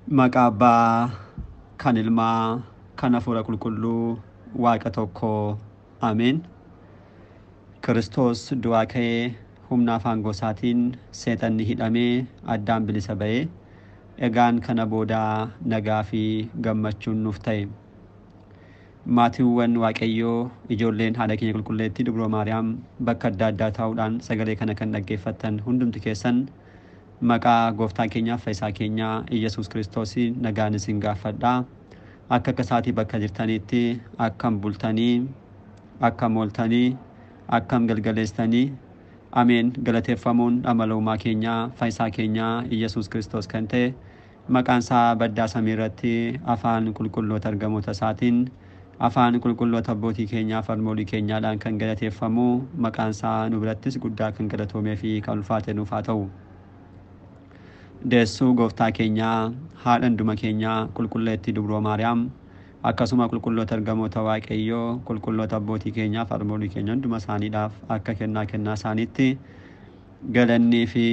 Maqaa Abbaa kan Ilmaa kan Hafuura Qulqulluu Waaqa tokko Ameen. Kiristoos du'aa ka'ee humna afaan gosaatiin seexanni hidhamee addaan bilisa ba'ee egaan kana booda nagaa fi gammachuun nuuf ta'e. Maatiiwwan Waaqayyoo ijoolleen haadha keenya qulqulleettii Dubroo Maariyaam bakka adda addaa taa'uudhaan sagalee kana kan dhaggeeffattan hundumti keessan maqaa gooftaa keenyaaf fayyisaa keenyaa Iyyasuus Kiristoosiin nagaan isin gaafadha. Akka akka isaatii bakka jirtanitti akkam bultanii, akkam ooltanii, akkam galgaleessitanii. Ameen. Galateeffamuun amala uumaa keenyaa fayyisaa keenyaa Iyyasuus Kiristoos kan ta'e maqaan isaa baddaa samii irratti afaan qulqulloota ergamoota isaatiin afaan qulqulloota abbootii keenyaa fi harmoolii keenyaadhaan kan galateeffamu maqaan isaa nu birattis guddaa kan galatoomee fi kan ulfaate nuuf haa ta'u. Deessuu gooftaa keenyaa haadha hunduma keenyaa qulqulleettii Dubroo Maariyaam akkasuma qulqulloota ergamoota Waaqayyoo qulqulloota abbootii keenyaa fi harmoolii keenya hunduma isaaniidhaaf akka kennaa kennaa isaaniitti galannii fi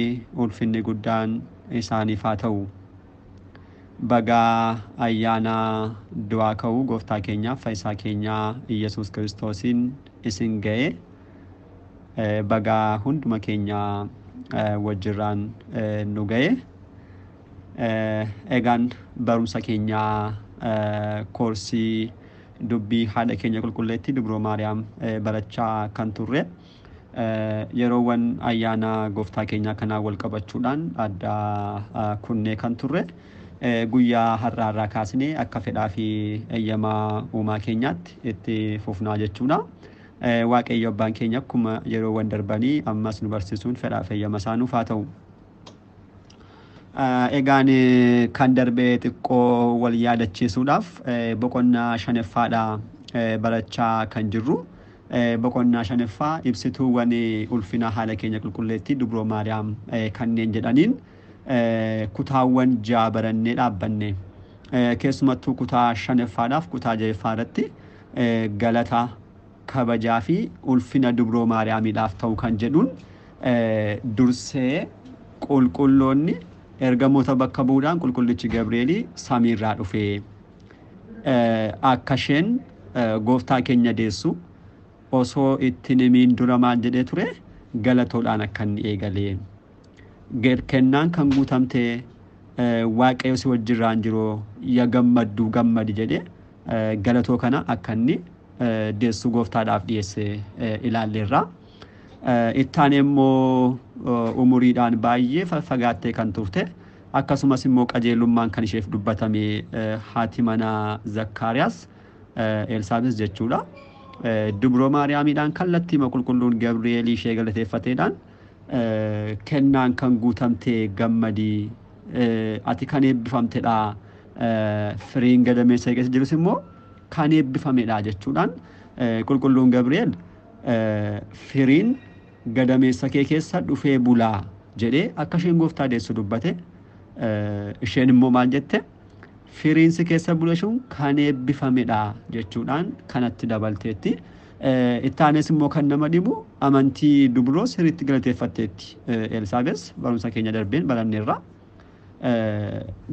ulfinni guddaan isaaniif haa ta'u. Bagaa ayyaana du'aa ka'uu gooftaa keenyaaf fayyisaa keenyaa Iyyasuus Kiristoosiin isin ga'e. Bagaa hunduma keenyaa wajjirraan nu ga'e. Egaan barumsa keenyaa koorsii dubbii haadha keenya qulqulleettii Dubroo Maariyaam barachaa kan turre yeroowwan ayyaana gooftaa keenyaa kanaa wal qabachuudhaan adda kunnee kan turre guyyaa har'aa irraa kaasnee akka fedhaa fi eeyyamaa uumaa keenyaatti itti fufnaa jechuudha. Waaqayyo abbaan keenya akkuma yeroowwan darbanii ammas nu barsiisuun fedhaa fi eeyyama isaa nuuf haa ta'u. Egaan kan darbee xiqqoo wal yaadachiisuudhaaf boqonnaa shanaffaadha barachaa kan jirru. Boqonnaa shanaffaa ibsituuwwan ulfina haala keenya qulqulleettii Dubroo Maariyaam kanneen jedhaniin kutaawwan ja'a barannee dhaabbanne. Keessumattuu kutaa shanaffaadhaaf kutaa ja'affaa irratti galata kabajaa fi ulfina Dubroo Maariyaamiidhaaf ta'u kan jedhuun dursee qulqulloonni ergamoota bakka bu'uudhaan qulqullichi Gabri'eelii samiirraa dhufee akka isheen gooftaa keenya deessu osoo itti himiin dura maal jedhee ture galatoodhaan akka inni eegalee. Kennaan kan guutamte Waaqayyo si wajjirraan jiru ya gammadduu gammadi jedhee galatoo kana akka inni deessuu gooftaadhaaf dhiyeesse ilaalleerra. Ittaan immoo umuriidhaan baay'ee fagaattee kan turte akkasumas immoo qajeelummaan kan isheef dubbatame haati manaa Zakkaariyaas Elsaabees jechuudha. Dubroo Maariyaamiidhaan kallattiima qulqulluun Gabri'eelii ishee galateeffateedhaan kennaan kan guutamte gammadii ati kan eebbifamtedha firiin gadameessa keessa jirus immoo kan eebbifamedha jechuudhaan qulqulluun Gabri'eel firiin gadameessa kee keessa dhufee bulaa jedhee akka isheen gooftaa deessu dubbate. Isheen immoo maal jette? Firiin si keessa bule sun kan eebbifamedha jechuudhaan kanatti dabalteetti. Ittaanes immoo kan nama dhibu amantii dubroo sirriitti galateeffatteetti. Elsaabees barumsa keenya darbeen baranneerra.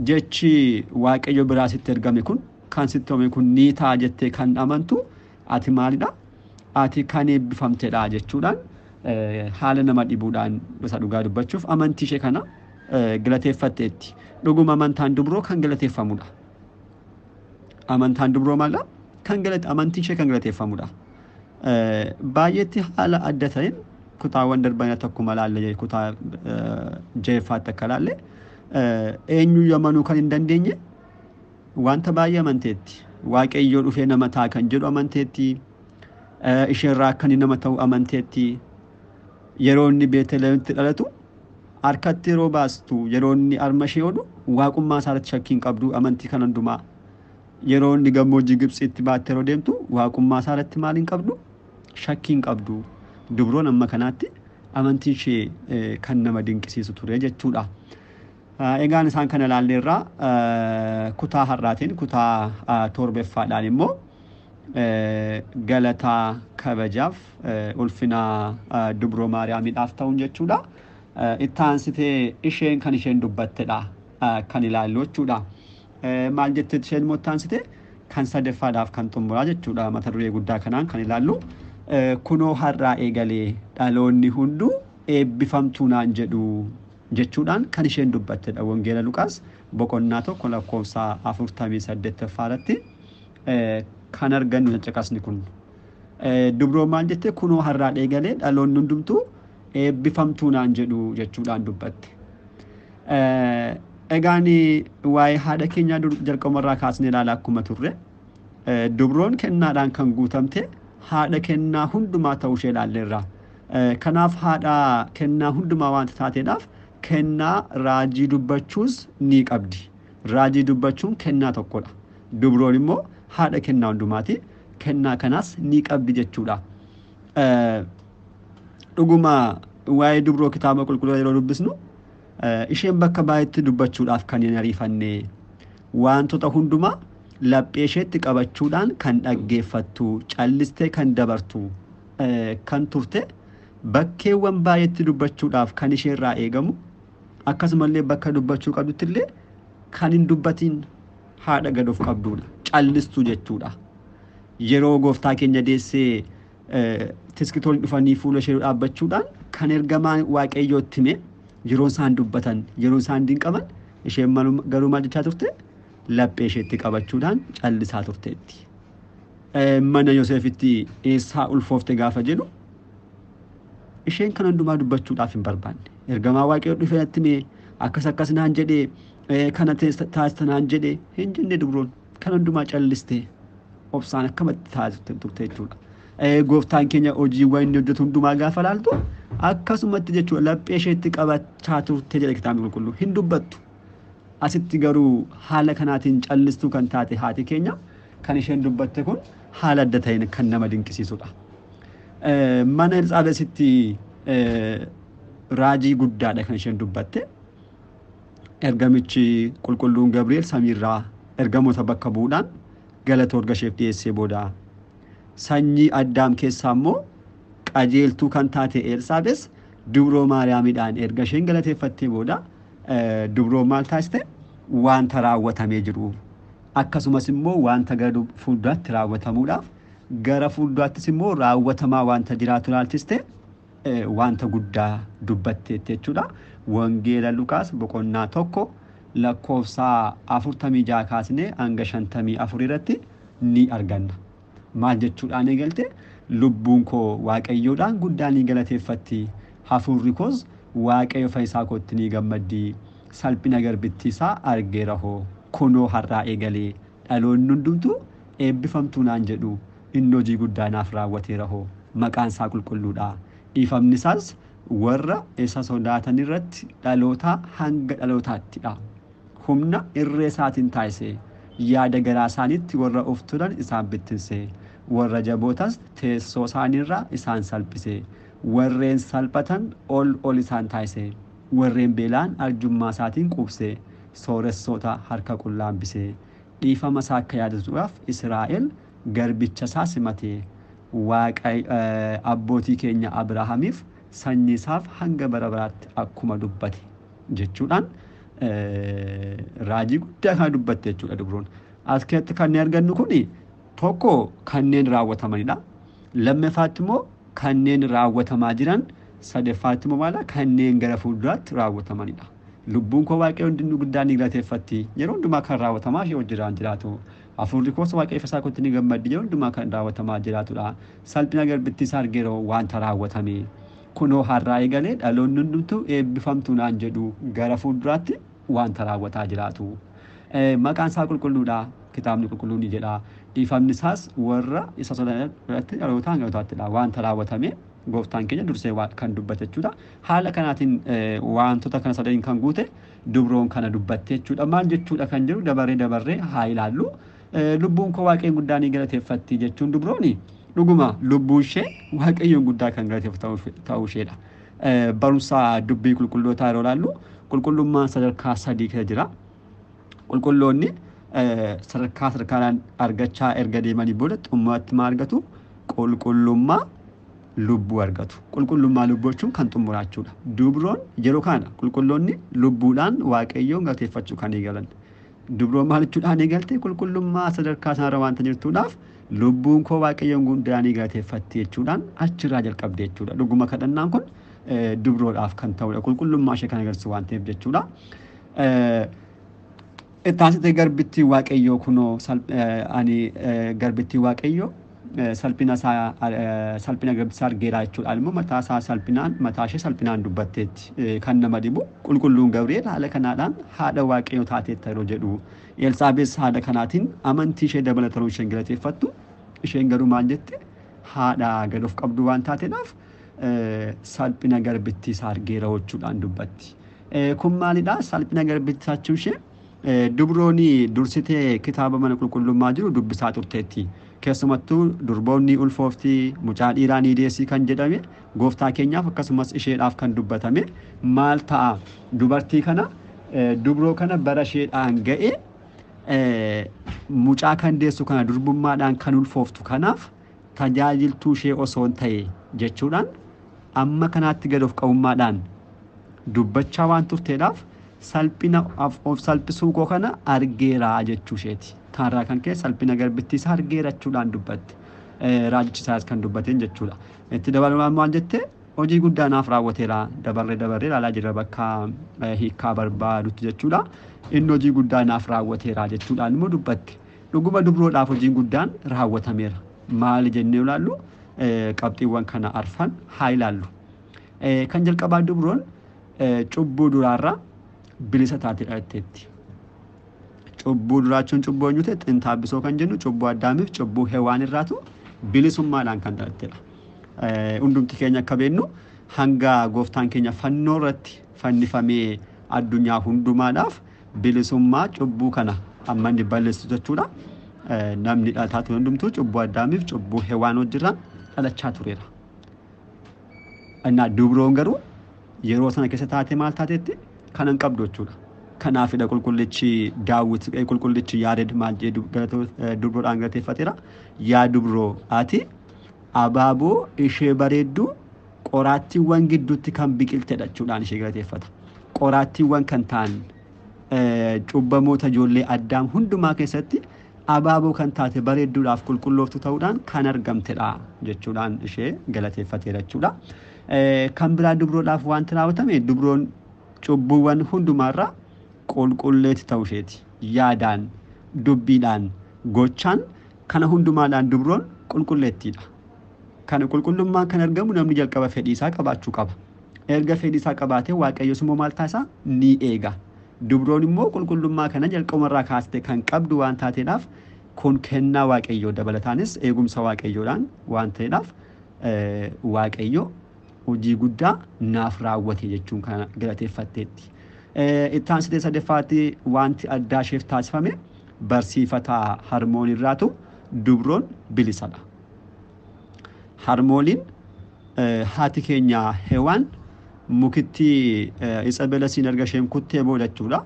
Jechi Waaqayyo biraa sitti ergame kun kan sitti home kun ni ta'a jettee kan amantu ati maalidha? Ati kan eebbifamtedha jechuudhaan haala nama dhibuudhaan isa dhugaa dubbachuuf amantii ishee kana galateeffatteetti. Dhuguma amantaan dubroo kan galateeffamudha. Amantaan dubroo maalidha? Kan galate amantiin ishee kan galateeffamudha. Baay'eetti haala adda ta'een kutaawwan darban akkuma laalle kutaa ja'affaatti akka laalle eenyuyyuu amanuu kan hin dandeenye wanta baay'ee amanteetti. Waaqayyoo dhufee nama ta'a kan jedhu amanteetti. Isheerraa akka inni nama ta'u amanteetti. Yeroo inni Beetelheemitti dhalatu harkatti yeroo baastu yeroo inni harma ishee hodhu waaqummaa isaarratti shakkii hin qabdu amantii kan hundumaa. Yeroo inni gammoojjii Gibxiitti baattee yeroo deemtu waaqummaa isaarratti maal hin qabdu? Shakkii hin qabdu. Dubroon amma kanaatti amantiin ishee kan nama dinqisiisu ture jechuudha. Egaan isaan kana ilaalleerraa kutaa har'aatiin kutaa torbaffaadhaan immoo galataa kabajaaf ulfina Dubroo Maariyaamiidhaaf ta'uun jechuudha. Itti aansitee isheen kan isheen dubbattedha kan ilaallu jechuudha. Maal jettee isheen immoo taansite kan sadeffaadhaaf kan xumuraa jechuudha mata duree guddaa kanaan kan ilaallu. Kunoo har'aa eegalee dhaloonni hunduu eebbifamtuu naan jedhu jechuudhaan kan isheen dubbattedha. Wangeela Luqaas boqonnaa 1 lakkoofsa 48ffaa irratti kan argannu caccaqasni kun. Dubroo maal jette? Kunoo har'aa eegalee dhaloonni hundumtuu eebbifamtuu naan jedhu jechuudhaan dubbatte. Egaan waa'ee haadha keenyaa jalqabumarraa kaasnee ilaalaa akkuma turre, dubroon kennaadhaan kan guutamte haadha kennaa hundumaa ta'uu ishee ilaalleerra. Kanaaf haadha kennaa hundumaa waanta taateedhaaf kennaa raajii dubbachuus ni qabdi. Raajii dubbachuun kennaa tokkodha. Dubroon immoo haadha kennaa hundumaati. Kennaa kanaas ni qabdi jechuudha. Dhuguma waa'ee dubroo kitaaba qulqulluu yeroo dubbisnu, isheen bakka baay'eetti dubbachuudhaaf kan hin ariifanne, wantoota hundumaa laphee isheetti qabachuudhaan kan dhaggeeffattu, callistee kan dabartu kan turte, bakkeewwan baay'eetti dubbachuudhaaf kan isheerraa eegamu, akkasumallee bakka dubbachuu qabdutti illee kan hin dubbatiin haadha gad of qabduudha. Callistuu jechuudha. Yeroo gooftaa keenya deessee tiskitoonni dhufanii fuula ishee dhaabbachuudhaan kan ergamaan waaqayyootti hime, yeroo isaan dubbatan, yeroo isaan dinqaman, isheen garuu maal jechaa turte? Laphee isheetti qabachuudhaan callisaa turteetti. Mana Yoseefitti eessaa ulfoofte gaafa jedhu isheen kan hundumaa dubbachuudhaaf hin barbaanne. Ergamaa waaqayyoo dhufee natti hime, akkas akkas naan jedhee, kana taasisa naan jedhee hin jenne. Dubroon kan hundumaa callistee obsaan akkamatti taasifte turte jechuudha. Gooftaan keenya hojiiwwan inni hojjetu hundumaa gaafa laaltu akkasumatti jechuudha, laphee isheetti qabachaa turte jedha kitaabni qulqulluu, hin dubbattu. Asitti garuu haala kanaatiin callistuu kan taate haati keenya kan isheen dubbatte kun haala adda ta'een kan nama dinqisiisudha. Mana Elsaabeesitti raajii guddaadha kan isheen dubbatte. Ergamichi qulqulluun Gabri'eel samiirraa ergamoota bakka bu'uudhaan galata erga isheef dhiyeessee booda, sanyii Addaam keessaa immoo qajeeltuu kan taate Elsaabees dubroo Maariyaamidhaan erga isheen galateeffattee booda, dubroo maal taasiste? Wanta raawwatamee jiru, akkasumas immoo wanta gara fuulduraatti raawwatamuudhaaf, gara fuulduraattis immoo raawwatamaa wanta jiraatu ilaalchiste wanta guddaa dubbatteetti jechuudha. Wangeela Luqaas boqonnaa 1 lakkoofsa 46 kaasnee hanga 54 irratti ni arganna. Maal jechuudhaan eegalte? Lubbuun koo waaqayyoodhaan guddaa ni galateeffatti. Hafuurri koos waaqayyo fayyisaa kootti ni gammaddi. Salphina garbittii isaa argeera hoo. Kunoo har'aa eegalee dhaloonni hundumtuu eebbifamtuu naan jedhu, inni hojii guddaa naaf raawwateera hoo. Maqaan isaa qulqulluudha. Dhiifamni isaas warra isa sodaatan irratti dhalootaa hanga dhalootaаттidha. Humna irree isaatiin taasise, yaada garaa isaaniitti warra of tulan isaan bittinse, warra jabootas teessoo isaaniirraa isaan salphise, warreen salphatan ol ol isaan taasise, warreen beelaan arjummaa isaatiin quubse, sooressoota harka qullaa hambise. Dhiifama isaa akka yaadatuudhaaf Israa'el garbicha isaa simate, Waaqa abbootii keenya Abrahaamiif, sanyii isaaf hanga bara baraatti akkuma dubbate jechuudhaan raajii guddaa kana dubbatte jechuudha dubroon. As keessatti kanneen argannu kuni tokko kanneen raawwatamanidha. Lammaffaatti immoo kanneen raawwatamaa jiran, sadaffaatti immoo maala? Kanneen gara fuulduraatti raawwatamanidha. Lubbuun koo waaqayyo hundinuu guddaa ni galateeffatti. Yeroo hundumaa kan raawwatamaa ishee hojjetaan jiraatu. Hafuurri koos waaqayyo isaa kootti ni gammaddi. Yeroo hundumaa kan raawwatamaa jiraatudha. Salphina garbittii isaa argeeroo, wanta raawwatame. Kunoo har'aa eegalee dhaloonni hundumtuu eebbifamtuu naan jedhu, gara fuulduraatti wanta raawwataa jiraatu. Maqaan isaa qulqulluudha. Kitaabni qulqulluun ni jedha. Dhiifamni isaas warra isa sodaatan irratti dhalootaa hanga dhalootattidha. Wanta raawwatame gooftaan keenya dursee kan dubbate jechuudha. Haala kanaatiin wantoota kana sadaniin kan guute dubroon kana dubbatte jechuudha. Maal jechuudha kan jiru dabarree dabarree haa ilaallu. Lubbuun koo waaqayyoon guddaa ni galateeffatti jechuun, dubrooni dhuguma lubbuun ishee waaqayyoon guddaa kan galateeffatu ta'uu isheedha. Barumsa dubbii qulqullootaa yeroo ilaallu qulqullummaan sadarkaa sadii keessa jira. Qulqulloonni sadarkaa sadarkaadhaan argachaa erga deemanii booda xumuratti maal argatu? Qulqullummaa lubbuu argatu. Qulqullummaa lubbuu jechuun kan xumuraa jechuudha. Dubroon yeroo kana qulqulloonni lubbuudhaan waaqayyoon galateeffachuu kan eegalan. Dubroo maal jechuudhaan eegalte? Qulqullummaa sadarkaa sanarra waanta jirtuudhaaf lubbuun koo Waaqayyoon guddaa ni galateeffatti jechuudhaan achirraa jalqabde jechuudha. Dhuguma kadhannaan kun dubroodhaaf kan ta'udha. Qulqullummaa ishee kan agarsiisu waan ta'eef jechuudha. Itti garbittii Waaqayyoo kunoo ani garbittii Waaqayyoo salphina isaa salphina garbittii argeera jechuudhaan immoo mataa isaa salphinaan mataa ishee salphinaan dubbatteetti. Kan nama dhibu qulqulluun Gabri'eel haala kanaadhaan haadha Waaqayyoo taateetta yeroo jedhu, Elsaabees haala kanaatiin amantii ishee dabalataruu isheen galateeffattu, isheen garuu maal jette? Haadha gad of qabdu waan taateedhaaf salphina garbittii isaa argeera jechuudhaan dubbatti. Kun maalidhaa? Salphina garbittii jechuun ishee dubroon dursitee kitaaba mana qulqullummaa jiru dubbisaa turteetti. Keessumattuu durboonni ulfooftii mucaa dhiiraa ni deessii kan jedhame gooftaa keenyaaf akkasumas isheedhaaf kan dubbatame maal ta'a, dubartii kana dubroo kana bara isheedhaan ga'e mucaa kan deessu kana durbummaadhaan kan ulfooftu kanaaf tajaajiltuu ishee osoo hin ta'e jechuudhaan amma kanaatti gad of qabummaadhaan dubbachaa waan turteedhaaf salphina of salphisuu koo kana argeera jechuu isheeti. Kanarraa kan ka'e salphina garbittii isaa argeera jechuudhaan dubbatte. Raajichi isaas kan dubbateen jechuudha. Itti dabaluudhaan maal jette? Hojii guddaa naaf raawwateera. Dabarree dabarree ilaalaa jirra bakka hiikkaa barbaadutti jechuudha. Inni hojii guddaa naaf raawwateera jechuudhaan immoo dubbatte. Dhuguma dubroodhaaf hojiin guddaan raawwatameera. Maali jennee ilaallu qabxiiwwan kana arfan haa ilaallu. Kan jalqabaa dubroon cubbuu duraarraa bilisa taatee dhalatteetti. Cubbuu duraachuun cubbuu eenyu ta'e? Xintaabbisoo kan jennu cubbuu Addaamiif cubbuu Hewaan irraatu bilisummaadhaan kan dhalattedha. Hundumti keenya akka beeknu hanga gooftaan keenya fannoo irratti fannifamee addunyaa hundumaadhaaf bilisummaa cubbuu kana amma inni balleessu jechuudha. Namni dhalataa ture hundumtuu cubbuu Addaamiif cubbuu Hewaan wajjirraan dhalachaa tureera. Innaa dubroon garuu yeroo sana keessa taatee maal taateetti? Kan hin qabdu jechuudha. Kanaafidha qulqullichi Daawit qulqullichi Yaared maal jedhee dubroodhaan galateeffateera? Yaa dubroo, ati abaaboo ishee bareedduu qoraattiiwwan gidduutti kan biqiltedha jechuudhaan ishee galateeffata. Qoraattiiwwan kan ta'an cubbamoota ijoollee Addaam hundumaa keessatti abaaboo kan taate bareedduudhaaf qulqullooftu ta'uudhaan kan argamtedha jechuudhaan ishee galateeffateera jechuudha. Kan biraa dubroodhaaf wanti raawwatame dubroon cubbuuwwan hundumaarraa qulqulleetti ta'uu isheeti. Yaadaan, dubbiidhaan, gochaan kana hundumaadhaan dubroon qulqulleettiidha. Kana qulqullummaan kan argamu namni jalqaba fedhii isaa qabaachuu qaba. Erga fedhii isaa qabaatee Waaqayyos immoo maal taasisa? Ni eega. Dubroon immoo qulqullummaa kana jalqabumarraa kaastee kan qabdu waan taateedhaaf kun kennaa Waaqayyoo dabalataanis eegumsa Waaqayyoodhaan waan ta'eedhaaf Waaqayyo hojii guddaa naaf raawwate jechuun kana galateeffatteetti. Itti aansitee sadeffaatti wanti addaa isheef taasifame barsiifataa harmooniirraatu dubroon bilisadha. Harmooliin haati keenya Hewaan mukittii isa belasiin erga isheen kuttee booda jechuudha.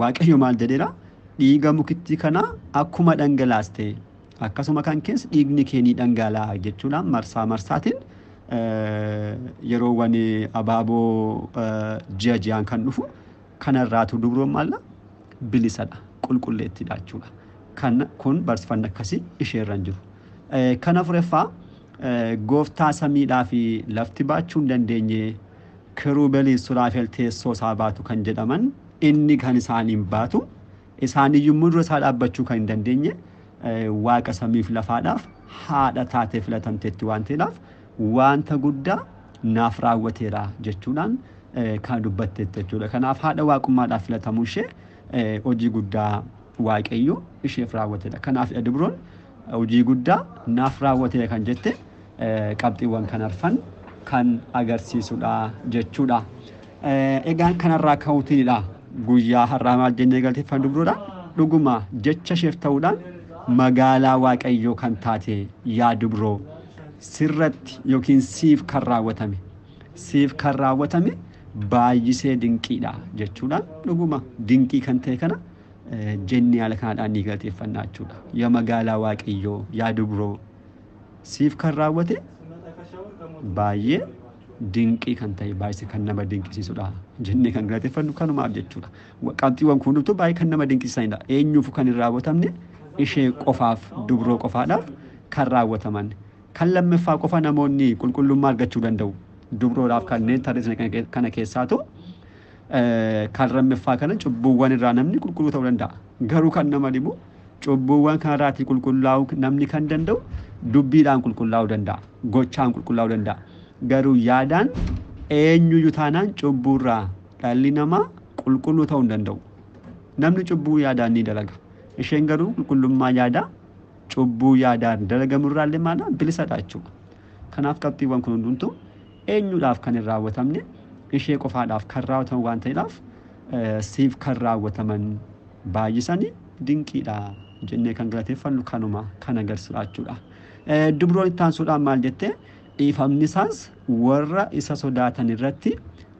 Waaqayyo maal jedheera? Dhiiga mukittii kanaa akkuma dhangalaaste akkasuma kan keessa dhiigni kee ni dhangala'a jechuudhaan marsaa marsaatiin yeroowwan abaaboo ji'a ji'aan kan dhufu kanarraatu dubroon maalla bilisadha, qulqulleettidha jechuudha. Kan kun barsiifanni akkasii isheerra hin jiru. Kan afuraffaa gooftaa samiidhaa fi lafti baachuu hin dandeenye kiruubelii suraafel teessoo isaa baatu kan jedhaman inni kan isaaniin baatu isaaniyyuu dura isaa dhaabbachuu kan hin dandeenye waaqa samiif lafaadhaaf haadha taatee filatamteetti waan ta'eedhaaf wanta guddaa naaf raawwateera jechuudhaan kan dubbatteetti jechuudha. Kanaaf haadha waaqummaadhaaf filatamuu ishee hojii guddaa Waaqayyo isheef raawwatedha. Kanaaf dubroon hojii guddaa naaf raawwateera kan jette qabxiiwwan kan arfan kan agarsiisudha jechuudha. Egaan kanarraa ka'uutiinidha guyyaa har'aa maal jennee galateeffannu dubroodha? Dhuguma jecha isheef ta'uudhaan magaalaa Waaqayyoo kan taate yaa dubroo sirratti yookiin siif kan raawwatame siif kan raawwatame baay'isee dinqiidha jechuudhaan dhuguma dinqii kan ta'e kana jennee haala kanaadhaan ni galateeffannaa jechuudha. Yaa magaalaa Waaqayyoo, yaa dubroo siif kan raawwate baay'ee Dinqii kan ta'e baay'ee kan nama dinqisiisudha jennee kan galateeffannu kanumaaf jechuudha. Qabxiiwwan kun hundumtuu baay'ee kan nama dinqisiisanidha. Eenyuuf kan hin raawwatamne ishee qofaaf dubroo qofaadhaaf kan raawwataman. Kan lammaffaa qofa namoonni qulqullummaa argachuu danda'u. Dubroodhaaf kanneen tarreessine kana keessaatu kan lammaffaa kana cubbuuwwan irraa namni qulqulluu ta'uu danda'a. Garuu kan nama dhibu cubbuuwwan kanarraatii qulqullaa'uu namni kan danda'u dubbiidhaan qulqullaa'uu danda'a. Gochaan qulqullaa'uu danda'a. Garuu yaadaan eenyuyyuu taanaan cubbuurraa dhalli namaa qulqulluu ta'uu hin danda'u. Namni cubbuu yaadaan ni dalaga. Isheen garuu qulqullummaa yaadaa cubbuu yaadaan dalagamurraallee maala bilisadha jechuudha. Kanaaf qabxiiwwan kun hundumtuu eenyuudhaaf kan hin raawwatamne ishee qofaadhaaf kan raawwataman waan ta'eedhaaf siif kan raawwataman baay'isanii dinqiidha jennee kan galateeffannu kanuma kan agarsiisudha jechuudha. Dubroon itti aansuudhaan maal jettee dhiifamni isaas warra isa sodaatan irratti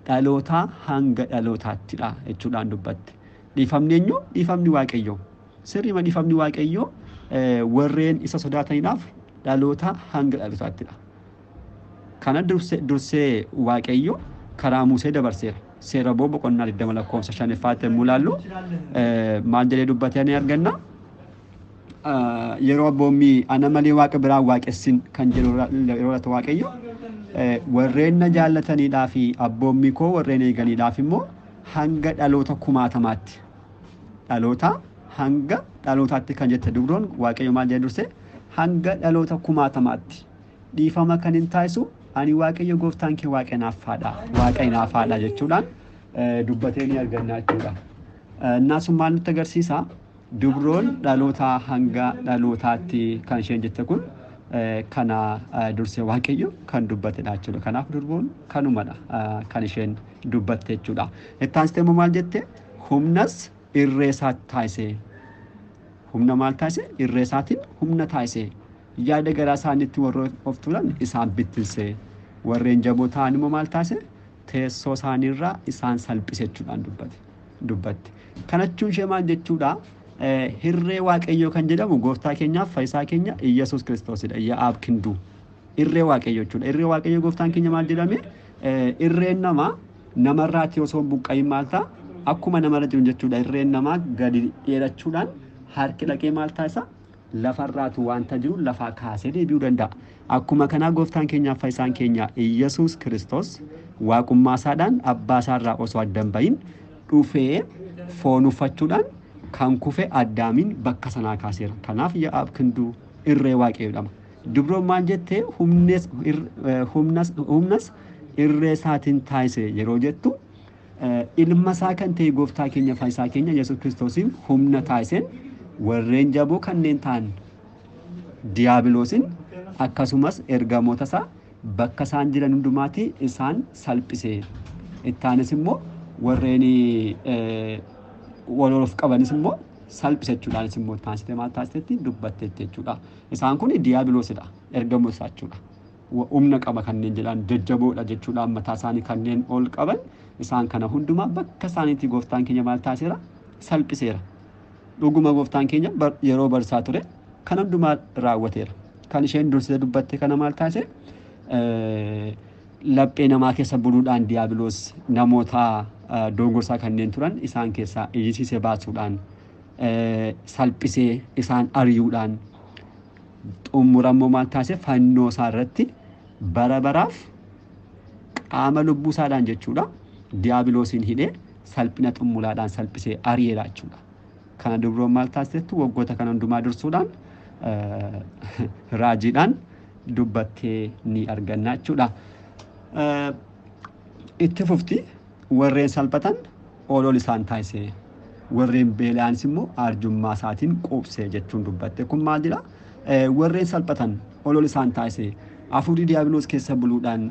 dhalootaa hanga dhalootaаттidha jechuudhaan dubbatte. Dhiifamni eenyu? Dhiifamni Waaqayyoo. Sirriima dhiifamni Waaqayyoo warreen isa sodaataniidhaaf dhalootaa hanga dhalootaаттidha. Kana dursee Waaqayyo karaa Musee dabarseera. Seera boo boqonnaa 20 lakkoofsa 5ffaatti yommuu ilaallu maal jedhee dubbatee ni arganna. Yeroo abboommii ana malee waaqa biraa waaqessin kan jedhu yeroo laata Waaqayyo warreen na jaallataniidhaa fi abboommii koo warreen eeganiidhaaf immoo hanga dhaloota kumaatamaatti dhaloota hanga dhalootaatti kan jette dubroon Waaqayyo maal jedhee dursee hanga dhaloota kumaatamaatti dhiifama kan hin taasisu ani Waaqayyo gooftaan kee waaqa naaffaadha waaqa hinaafaadha jechuudhaan dubbatee ni arganna jechuudha. Innaa sun maal nutti agarsiisa? Dubroon dhalootaa hanga dhalootaatti kan isheen jette kun kana dursee Waaqayyo kan dubbatedha jechuudha. Kanaaf dubroon kanumadha kan isheen dubbatte jechuudha. Itti aansitee immoo maal jette? Humnas irree isaatti taasisee. Humna maal taasise? Irree isaatiin humna taasisee. Yaada garaa isaaniitti warra of tuulan isaan bittinsee. Warreen jaboo ta'an immoo maal taasise? Teessoo isaaniirraa isaan salphise jechuudhaan dubbatte. Kana jechuun ishee maal jechuudha? Hirree Waaqayyoo kan jedhamu gooftaa keenyaaf fayyisaa keenya Iyyasuus Kiristoosidha. Yaa'aab kinduu. Irree Waaqayyoo jechuudha. Irree Waaqayyoo gooftaan keenya maal jedhame? Irreen namaa namarraatti osoo hin buqqa'iin maal ta'a? Akkuma namarra jiru jechuudha. Irreen namaa gadi dheerachuudhaan harki dhaqee maal taasisa? Lafarraatu wanta jiru lafaa kaasee deebi'uu danda'a. Akkuma kanaa gooftaan keenyaaf fayyisaan keenya Iyyasuus Kiristoos waaqummaa isaadhaan abbaa isaarraa osoo adda hin bahin dhufee foon uffachuudhaan kan kufe Addaamiin bakka sanaa kaaseera. Kanaaf Yaa'aab kinduu irree Waaqayyoo jedhama. Dubroon maal jettee humnas irree isaatiin taasise yeroo jettu ilma isaa kan ta'e gooftaa keenya fayyisaa keenya Yesuus Kiristoosiin humna taasiseen warreen jaboo kanneen ta'an diyaabiloosiin akkasumas ergamoota isaa bakka isaan jiran hundumaatti isaan salphise. Ittaanis immoo warreen wal of qabanis immoo salphise jechuudhaanis immoo taasisee maal taasisetti dubbatteetti jechuudha. Isaan kun diyaabiloosidha ergamoota isaa jechuudha. Humna qaba kanneen jedhan jajjaboodha jechuudhaan mataa isaanii kanneen ol qaban isaan kana hundumaa bakka isaaniitti gooftaan keenya maal taasiseera? Salphiseera. Dhuguma gooftaan keenya yeroo barsaa ture kan hundumaa raawwateera. Kan isheen dursitee dubbatte kana maal taasise? Laphee namaa keessa buluudhaan diyaabiloos namoota dogongorsaa kanneen turan isaan keessaa iyyisiisee baasuudhaan salphisee isaan ari'uudhaan xumurammoo maal taasise fannoo isaa irratti bara baraaf qaama lubbuu isaadhaan jechuudha diyaabiloosiin hidhee salphina xumuraadhaan salphisee ari'eera jechuudha. Kana dubroon maal taasisettu waggoota kana hundumaa dursuudhaan raajiidhaan dubbattee ni arganna jechuudha. Itti fufti warreen salphatan ol isaan taasise warreen beela'anis immoo arjummaa isaatiin quubse jechuun dubbatte. Kun maal jedha? Warreen salphatan ol isaan taasise hafuurri diyaabiloos keessa buluudhaan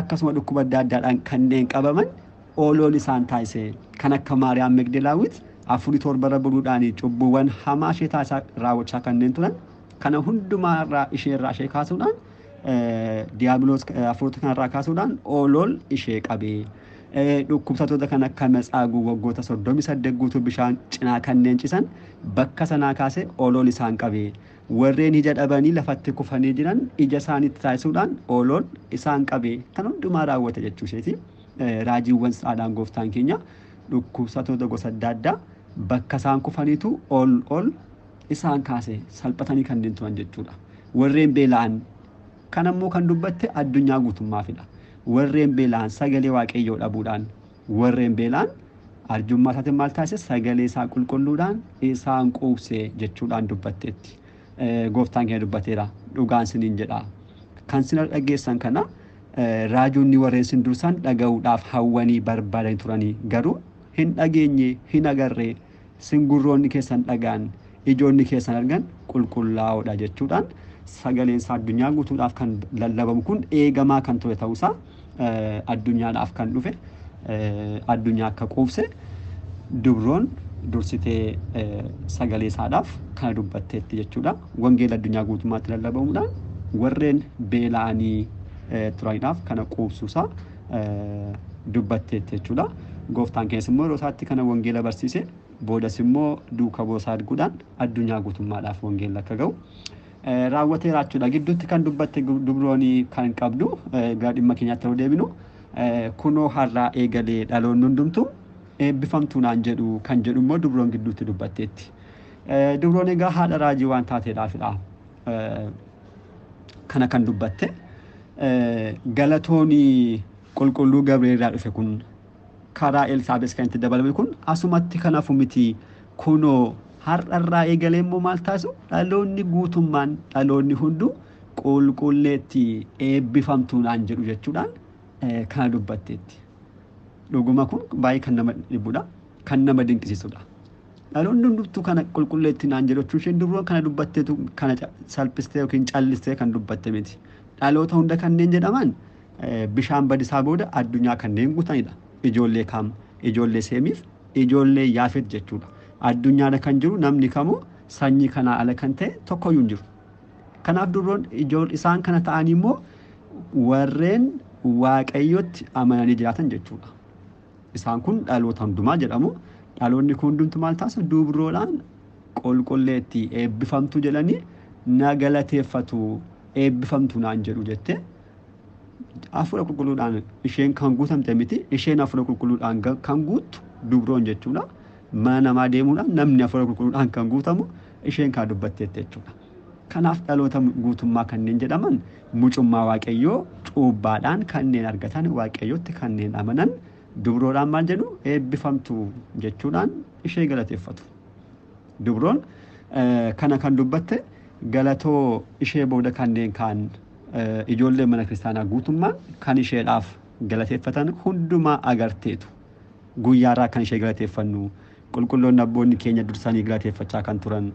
akkasuma dhukkuba adda addaadhaan kanneen qabaman ol isaan taasise kan akka Maariyaam Megdelaawit hafuurri torbarra buluudhaan cubbuuwwan hamaa ishee taasisaa raawwachaa kanneen turan kana hundumaa isheerraa ishee kaasuudhaan diyaabiloos hafuurota kanarraa kaasuudhaan ol ishee qabee dhukkubsattoota kan akka Matsaaguu waggoota 38 guutuu bishaan cinaa kanneen cisan bakka sanaa kaasee ol isaan qabee Warreen ija dhabanii lafatti kufanii jiran ija isaaniitti taasisuudhaan ol isaan qabee kan hundumaa raawwate jechuu isheeti. Raajiiwwan sa'aadhaan gooftaan keenya dhukkubsattoota gosa adda addaa bakka isaan kufaniitu ol ol isaan kaase salphatanii kanneen turan jechuudha. Warreen beela'an kan ammoo kan dubbatte addunyaa guutummaafidha. Warreen beela'an sagalee waaqayyoo dhabuudhaan warreen beela'an arjummaa isaatiin maal taasise sagalee isaa qulqulluudhaan isaan quubse jechuudhaan dubbatteetti. Gooftaan keenya dubbateera dhugaan siniin jedha. Kan sin dhageessan kana raajonni warreen sin dursan dhaga'uudhaaf hawwanii barbaadanii turanii garuu hin dhageenye hin agarree sin gurroonni keessan dhaga'an ijoonni keessan argan qulqullaa'oodha jechuudhaan sagaleen isaa addunyaa guutuudhaaf kan lallabamu kun eegamaa kan ture ta'uusaa addunyaadhaaf kan dhufe addunyaa akka quubse dubroon dursitee sagalee isaadhaaf kana dubbatteetti jechuudha. Wangeela addunyaa guutummaatti lallabamuudhaan warreen beela'anii turaniidhaaf kana quubsuusaa dubbatteetti jechuudha. Gooftaan keenyas immoo yeroo isaatti kana wangeela barsiise boodas immoo duuka buusaa arguudhaan addunyaa guutummaadhaaf wangeelli akka ga'u raawwateera jechuudha. Gidduutti kan dubbatte dubroonii kan qabdu gara dhimma keenyaatti yeroo deebinu kunoo har'aa eegalee dhaloonni hundumtu eebbifamtuu naan jedhu kan jedhu immoo dubroon gidduutti dubbatteetti. Dubroon egaa haadha raajii waan taateedhaafidha. Kana kan dubbatte galatoonii qulqulluu Gabri'eel irraa dhufe kun karaa Elsaabees kan itti dabalame kun asumatti kanafu miti kunoo har'arraa eegalee immoo maal taasisu dhaloonni guutummaan dhaloonni hunduu qulqulleetti eebbifamtuu naan jedhu jechuudhaan kana dubbatteetti. Dhuguma kun baay'ee kan nama dhibudha. Kan nama dinqisiisudha. Dhaloonni hundumtuu kana qulqulleetti naan jedhu jechuun isheen dubroo kana dubbatteetu kana salphistee yookiin callistee kan dubbatte miti. Dhaloota hunda kanneen jedhaman bishaan badisaa booda addunyaa kanneen guutanidha. Ijoollee Kaam, ijoollee Seemiif, ijoollee Yaafet jechuudha. Addunyaadha kan jiru namni kamuu sanyii kanaa ala kan ta'e tokkoyyuu hin jiru. Kanaaf dubroon isaan kana ta'anii immoo warreen waaqayyotti amananii jiraatan jechuudha. Isaan kun dhaloota hundumaa jedhamu. Dhaloonni kun hundumtu maal taasisa? Dubroodhaan qulqulleetti eebbifamtu jedhanii na galateeffatu eebbifamtu naan jedhu jettee hafuura qulqulluudhaan isheen kan guutamte miti isheen hafuura qulqulluudhaan kan guuttu dubroon jechuudha. Mana namaa deemuudhaan namni hafuura qulqulluudhaan kan guutamu isheen kan dubbatteetti jechuudha. Kanaaf dhaloota guutummaa kanneen jedhaman mucummaa waaqayyoo cuubbaadhaan kanneen argatan waaqayyootti kanneen amanan dubroodhaan maal jedhu eebbifamtu jechuudhaan ishee galateeffatu. Dubroon kana kan dubbatte galatoo ishee booda kanneen kaan ijoollee mana kiristaanaa guutummaan kan isheedhaaf galateeffatan hundumaa agarteetu. Guyyaarraa kan ishee galateeffannu qulqulloonni abboonni keenya dursanii galateeffachaa kan turan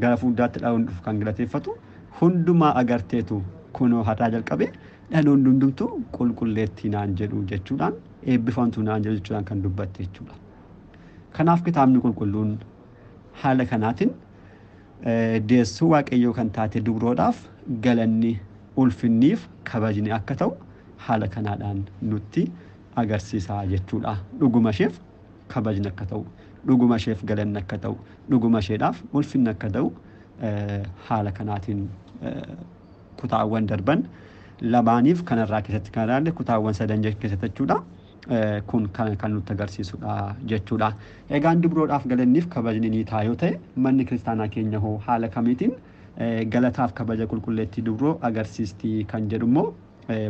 gara fuulduraatti dhaloonni dhufu kan galateeffatu hundumaa agarteetu kunoo har'aa jalqabe dhaloonni hundumtuu qulqulleettii naan jedhu jechuudhaan eebbifamtuu naan jedhu jechuudhaan kan dubbatte jechuudha. Kanaaf kitaabni qulqulluun haala kanaatiin deessuu waaqayyoo kan taate dubroodhaaf galanni ulfinniif kabajni akka ta'u haala kanaadhaan nutti agarsiisa jechuudha. Dhuguma isheef kabajni akka ta'u, dhuguma isheef galanni akka ta'u, dhuguma isheedhaaf ulfinni akka ta'u haala kanaatiin kutaawwan darban lamaaniif kanarraa keessatti kan ilaalle kutaawwan sadan keessatti jechuudha. Kun kan nutti agarsiisudha jechuudha. Egaan dubroodhaaf galanniif kabajni ni ta'a yoo ta'e manni kiristaanaa keenya hoo haala kamiitiin galataaf kabaja qulqulleettii dubroo agarsiistii kan jedhu immoo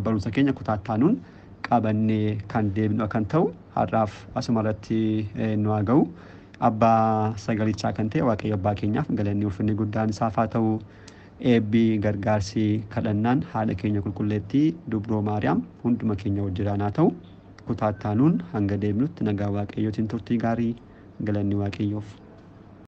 barumsa keenya kutaa taanuun qabannee kan deebinu kan ta'u har'aaf asuma irratti nu haa ga'u. Abbaa sagalichaa kan ta'e Waaqayyo abbaa keenyaaf galanni ulfinni guddaan isaaf haa ta'u. Eebbi gargaarsi kadhannaan haadha keenya qulqulleettii dubroo Maariyaam hunduma keenya wajjin haa ta'u. Kutaa taanuun hanga deebinutti nagaa Waaqayyootiin turtii gaarii galanni Waaqayyoof.